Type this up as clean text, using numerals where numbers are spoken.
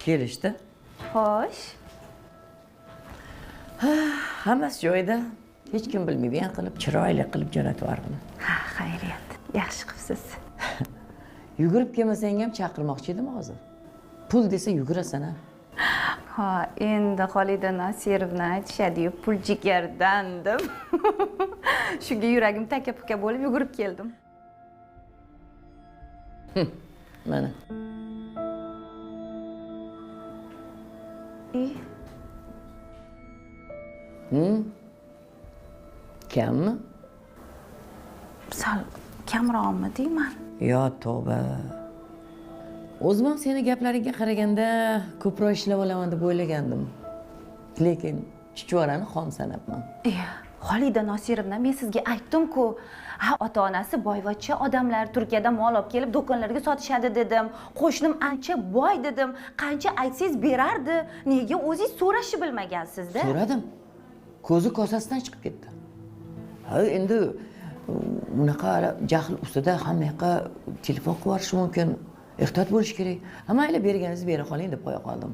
Kelishdi. Xo'sh. Hammasi joyida. Hech kim bilmaydigan qilib, chiroyli qilib jo'natib yubordim. Ha, xayriyat. Yaxshi qilibsiz. Yugurib kelmasang ham chaqirmoqchi edim hozir. Pul desa yugurasan a. Ha, endi Xolida Nasirovna aytishadi-yu, pul jigardan deb. Shunga yuragim taka-puka bo'lib yugurib keldim. Mana. I? Kammi? Sal kamroqmi deyman. Yo tavba. O'zim ham seni gaplaringga qaraganda ko'proq ishlab olaman deb o'ylagandim. Lekin chuchvarani xom sanabman. Iya, Xolida Nosirovna, men sizga aytdim-ku. Ha, ota-onasi boyvachcha odamlar Turkiyadan mol olib kelib do'konlarga sotishadi dedim. Qo'shnim ancha boy dedim. Qancha aytsangiz berardi. Nega o'zingiz so'rashni bilmagansiz-da? So'radim. Ko'zi kosasidan chiqib ketdi. Ha, endi unaqa jahl ustida hamma yoqqa telefon qilib yuborishi mumkin. Ehtiyot bo'lish kerak. Ha, mayli, berganingizni bera qoling deb qo'ya qoldim.